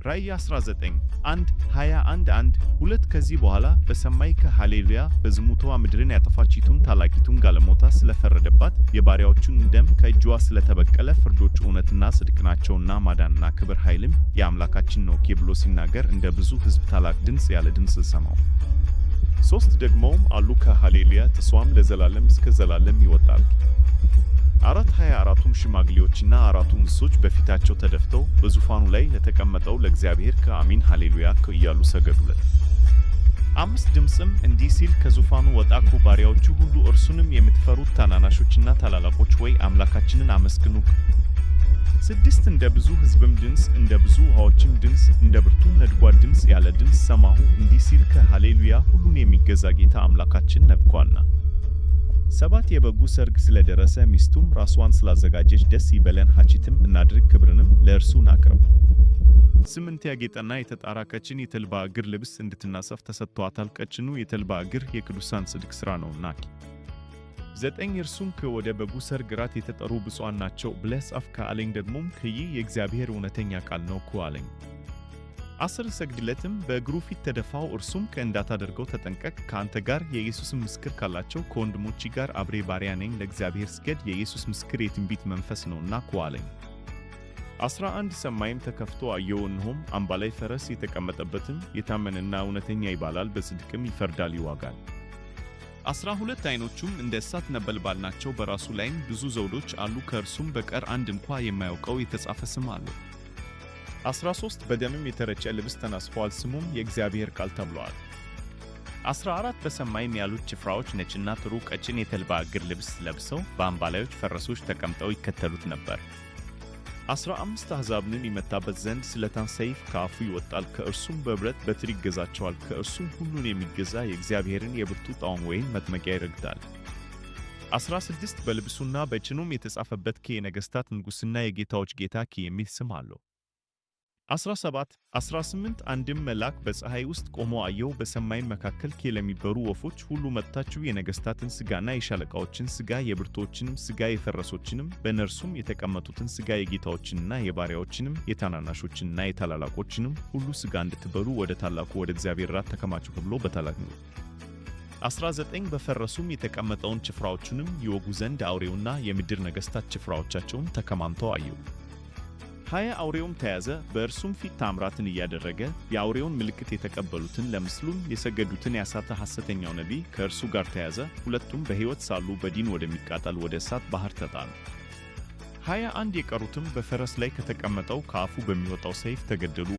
ራእይ 19 1 21 1 2። ከዚህ በኋላ በሰማይ ከሃሌሉያ፣ በዝሙቷ ምድርን ያጠፋቺቱን ታላቂቱን ጋለሞታ ስለፈረደባት፣ የባሪያዎቹን ደም ከእጅዋ ስለተበቀለ፣ ፍርዶቹ እውነትና ጽድቅ ናቸውና፣ ማዳንና ክብር ኃይልም የአምላካችን ነው ብሎ ሲናገር እንደ ብዙ ሕዝብ ታላቅ ድምፅ ያለ ድምፅ ሰማሁ። 3 ደግመውም አሉ ከሃሌሉያ፣ ተስፋዋም ለዘላለም እስከ ዘላለም ይወጣል። 4 24ቱም ሽማግሌዎችና አራቱ እንስሶች በፊታቸው ተደፍተው በዙፋኑ ላይ ለተቀመጠው ለእግዚአብሔር ከአሚን ሃሌሉያ እያሉ ሰገዱለት። 5 ድምፅም እንዲህ ሲል ከዙፋኑ ወጣ፣ ባሪያዎቹ ሁሉ እርሱንም የምትፈሩት ታናናሾችና ታላላቆች ወይ አምላካችንን አመስግኑ። 6 እንደ ብዙ ሕዝብም ድምፅ፣ እንደ ብዙ ውሃዎችም ድምፅ፣ እንደ ብርቱ ነድጓድ ድምፅ ያለ ድምፅ ሰማሁ፣ እንዲህ ሲል ከሃሌሉያ፣ ሁሉን የሚገዛ ጌታ አምላካችን ነግሷልና። 7 የበጉ ሰርግ ስለደረሰ፣ ሚስቱም ራስዋን ስላዘጋጀች ደስ ይበለን፣ ሐሴትም እናድርግ፣ ክብርንም ለእርሱ እናቅርብ። 8 ያጌጠና የተጣራ ቀጭን የተልባ እግር ልብስ እንድትናጸፍ ተሰጥቷታል። ቀጭኑ የተልባ እግር የቅዱሳን ጽድቅ ሥራ ነውና። 9 እርሱም ወደ በጉ ሰርግ እራት የተጠሩ ብፁዓን ናቸው ብለህ ጻፍ አለኝ። ደግሞም ይህ የእግዚአብሔር እውነተኛ ቃል ነው አለኝ። 10 ሰግድለትም በእግሩ ፊት ተደፋው። እርሱም እንዳታደርገው ተጠንቀቅ፣ ከአንተ ጋር የኢየሱስን ምስክር ካላቸው ከወንድሞች ጋር አብሬ ባሪያ ነኝ፣ ለእግዚአብሔር ስገድ፣ የኢየሱስ ምስክር የትንቢት መንፈስ ነውና አለኝ። 11 ሰማይም ተከፍቶ አየሁ፣ እነሆም አምባላይ ፈረስ፣ የተቀመጠበትም የታመነና እውነተኛ ይባላል፣ በጽድቅም ይፈርዳል ይዋጋል። 12 ዓይኖቹም እንደ እሳት ነበልባል ናቸው፣ በራሱ ላይም ብዙ ዘውዶች አሉ፣ ከእርሱም በቀር አንድ እንኳ የማያውቀው የተጻፈ ስም አለው። 13 በደምም የተረጨ ልብስ ተናጽፏል፣ ስሙም የእግዚአብሔር ቃል ተብሏል። 14 በሰማይም ያሉት ጭፍራዎች ነጭና ጥሩ ቀጭን የተልባ እግር ልብስ ለብሰው በአምባላዮች ፈረሶች ተቀምጠው ይከተሉት ነበር። 15 አሕዛብንም ይመታበት ዘንድ ስለታም ሰይፍ ከአፉ ይወጣል፣ ከእርሱም በብረት በትር ይገዛቸዋል። ከእርሱም ሁሉን የሚገዛ የእግዚአብሔርን የብርቱ ጣውን ወይን መጥመቂያ ይረግጣል። 16 በልብሱና በጭኑም የተጻፈበት የነገሥታት ንጉሥና የጌታዎች ጌታ የሚል ስም አለው። 17 18 አንድም መልአክ በፀሐይ ውስጥ ቆሞ አየሁ። በሰማይም መካከል ለሚበሩ ወፎች ሁሉ መጥታችሁ የነገሥታትን ሥጋና የሻለቃዎችን ሥጋ፣ የብርቱዎችንም ሥጋ፣ የፈረሶችንም በእነርሱም የተቀመጡትን ሥጋ፣ የጌታዎችንና የባሪያዎችንም፣ የታናናሾችንና የታላላቆችንም ሁሉ ሥጋ እንድትበሉ ወደ ታላቁ ወደ እግዚአብሔር ራት ተከማቹ ብሎ በታላቅ 19 በፈረሱም የተቀመጠውን ጭፍራዎቹንም ይወጉ ዘንድ አውሬውና የምድር ነገሥታት ጭፍራዎቻቸውን ተከማምተው አየሁ። 20 አውሬውም ተያዘ፣ በእርሱም ፊት ታምራትን እያደረገ የአውሬውን ምልክት የተቀበሉትን ለምስሉም የሰገዱትን ያሳተ ሐሰተኛው ነቢይ ከእርሱ ጋር ተያዘ። ሁለቱም በሕይወት ሳሉ በዲን ወደሚቃጠል ወደ እሳት ባሕር ተጣሉ። 21 የቀሩትም በፈረስ ላይ ከተቀመጠው ከአፉ በሚወጣው ሰይፍ ተገደሉ።